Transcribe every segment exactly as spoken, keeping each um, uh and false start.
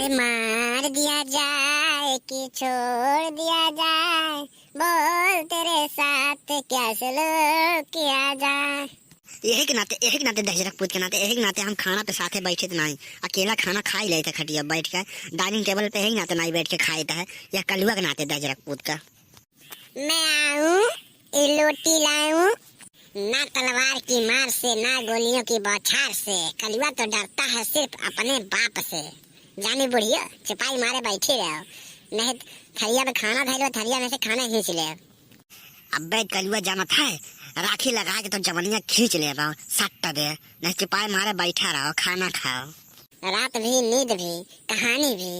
मार दिया जाए कि छोड़ दिया जाए, बोल तेरे साथ क्या सलूक किया जाए। यही के नाते, यही के नाते दहिजरा के पूत के नाते, यही के नाते हम खाना पे साथे बैठे त नाई, अकेला खाना खाई लेते खटिया बैठ के, dining table पे यही नाते नाई बैठ के खाए त है, यह कलुआ के नाते दहिजरा के पूत का। मैं आऊं, ये लोटी लाऊं, ना तलवार की मार से, ना गोलियों की बौछार से। कलुआ तो डरता है सिर्फ अपने बाप से। जानी बुढ़ियो, चुपाई मारे बैठी रहो, नहीं थरिया में खाना धइलो, थरिया में से खाना खींच ले। अबे कलुआ जानत है, राखी लगा के तो जवनिया खींच लेबा, सट्ट दे, नहीं चुपाई मारे बैठा रहो, खाना खाओ। रात भी, नींद भी, कहानी भी,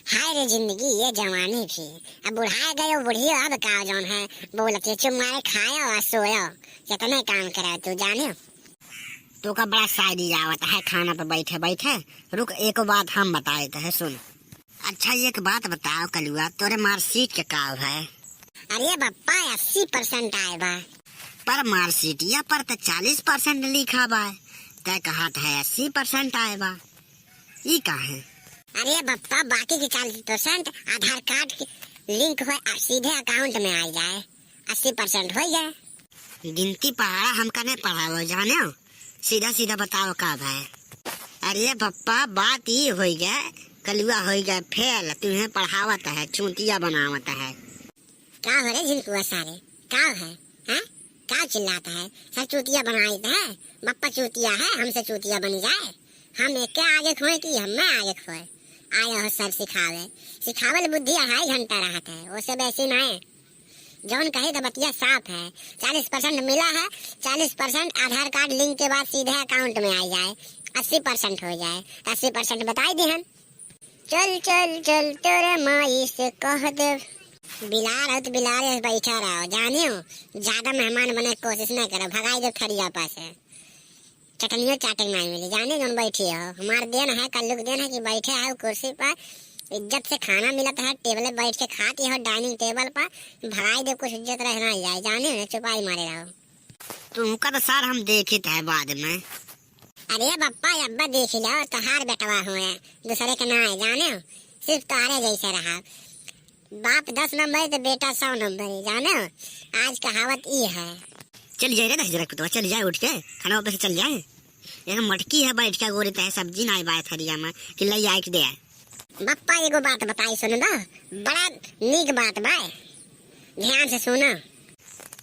हाय रे जिंदगी, ये जवानी भी। अब बुढ़ाए गए वो बुढ़ियो, अब का जौन है, बोलत है, चुप मारे खायो और सोयो, कितने काम करे तू जाने। तू का बड़ा शायरी आवत है खाना पे बैठे बैठे। रुक, एको बात हम बताए तो है, सुन। अच्छा, एक बात बताओ कलुआ, तोरे marksheet के का है? अरे बप्पा, अस्सी percent आए बा। पर marksheet या पर तो चालीस percent लिखा बा, तै कहत है अस्सी percent आए बा, ई का है? अरे बप्पा, बाकी के चालीस percent आधार कार्ड के link होए, आ सीधे account में आ जाए, अस्सी percent हो जाए। गिनती पहाड़ा हमका नहीं पढ़ाओ, जाने हो? सीधा सीधा बताओ का भाई। अरे बप्पा, बात ई होई गए, कलुआ होई गए फेल, तुम्हें पढ़ावत है, चूतिया बनावत है। का हो रे झिनकुआ सारे, का है, हैं? का चिल्लात है? सब चूतिया बनाइत है, बप्पा चूतिया है, हमसे चूतिया बनी जाए? हम एक के आगे खोए कि हमें आगे खोए? आया हो सर सिखावे, सिखावल बुद्धि अढ़ाई घंटा रहत है, ओसे बेसी नाय। जौन कहे तो बतिया साफ है, चालीस percent मिला है, चालीस percent आधार कार्ड link के बाद सीधे account में आ जाए, अस्सी percent हो जाए, अस्सी percent बताई दिहन। चल, चल, चल, तोरे माई से कह देब। बिलार हो तो बिलार जैसे बैठा रहो, जानियो, ज्यादा मेहमान बने के कोशिश ना करो, भगाई देब थरिया पास से। चटनियो चाटे के नाई मिली, जाने जौन बैठी हो। हमार देन है, कल्लू के देन है कि बैठे है कुर्सी पर, इज्जत से खाना मिलत है, टेबले बैठ के खाती हो dining table पर, भगाई देब, कुछ इज्जत रह ना जाए, जाने हो, चुपाई मारे रहो। तुमका तो सार हम देखित है बाद में। अरे बप्पा, अब्बा देखी लो, तोहार बेटवा हुए, दूसरे के ना है, जाने हो? सिर्फ तोहरे जैसे रहा। बाप दस नंबर तो बेटा सौ नंबर ही, जाने हो? आज कहावत ई है। चल जाए रे दहिजरा के पुतवा, चल जाए उठ के, खाना वापस चल जाए। यहाँ मटकी है, बैठ के गोरी तहे सब्जी ना आए बाय थरिया में, कि लई आए के दे आए। बप्पा, एगो बात बताई, सुनबा? बड़ा नीक बात बा, ध्यान से सुना।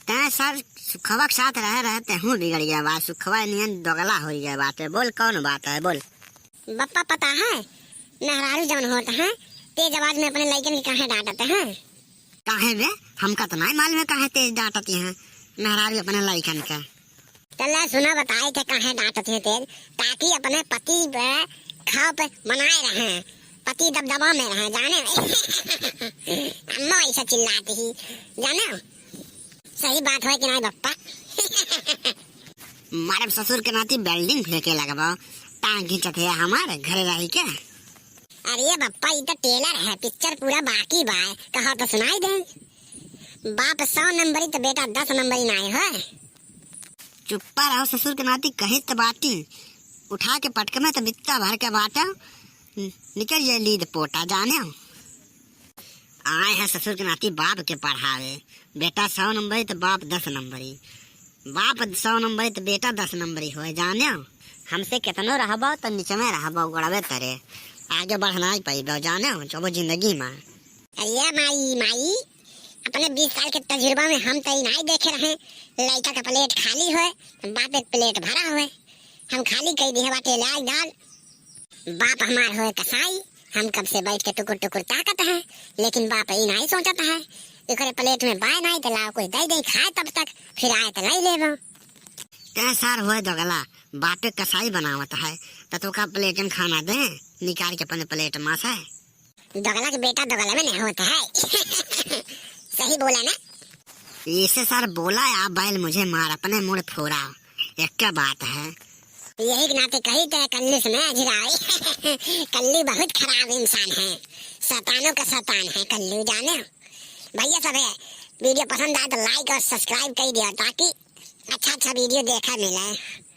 तैं सर सुखवा के साथ रहे रहे तेहू बिगड़ गया बा, सुखवा नियन दोगला हो गया बाटे। बोल, कौन बात है, बोल। बप्पा, पता है, मेहरारू जौन होत हैं, तेज आवाज में अपने लइकन के काहे डांटत हैं? काहे बे? हमका तो नाहीं मालूम है काहे तेज डांटत हैं मेहरारू अपने लइकन के। चल सुना, बताए के काहे डांटत हैं तेज, ताकि अपने पति पे खौफ मनाए रहें, पति दबदबा में रहें, जाने। अम्मा ऐसा चिल्लाती ही, जाने। सही बात है कि नाहीं बप्पा? मारे ससुर के नाती building फेंके लगबो, टांग खींचत है हमारे घरे रही के। अरे बप्पा, ई तो trailer है, picture पूरा बाकी बा, कहो तो सुनाई दे। बाप सौ नंबरी तो बेटा दस नंबरी नाहीं हो। चुप्पा रहो ससुर के नाती, कहित बाटी, उठा के पटक में तो बित्ता भर के बाटा, निकल जाए लीद पोटा, जाने हो। आए हैं ससुर के नाती बाप के पढ़ावे, बेटा सौ नंबरी तो बाप दस नंबरी, बाप सौ नंबरी तो बेटा दस नंबरी होए, जाने हो। हमसे केतनो रहबो तो नीचे में रहबो, गोड़वे तरे, आगे बढ़ नाहीं पइबो, जाने हो, जबो जिंदगी में। अरे माई, माई, अपने बीस साल के तजुर्बा में हम तो ई नाहीं देखे रहे, लइका का plate खाली होए, बाप एक plate भरा होए। हम खाली कई दिहे बाटे लाल दाल। बाप हमार होए कसाई, हम कब से बैठ के टुकुर टुकुर ताकत हैं, लेकिन बाप ई नाहीं सोचत है, एकरे plate में बाय नाहीं तो लाओ कुछ दे दे खाए तब तक, फिर आए तो लई लेबो। तैं सार होए दोगला, बापे कसाई बनावत है, तो तोका plate में खाना दे, निकाल के अपने plate में से। दोगला के बेटा दोगला में नहीं होता है। सही बोला ना? इसे सर बोला या बैल मुझे मार, अपने मुड़ फोड़ा, एक क्या बात है? यही के नाते कही तो कल्लू से मैं अझुराई। कल्लू बहुत खराब इंसान है, शैतानों का शैतान है कल्लू, जाने हो? भैया सब है, video पसंद आए तो like और subscribe कर दिया, ताकि अच्छा अच्छा video देखा मिले।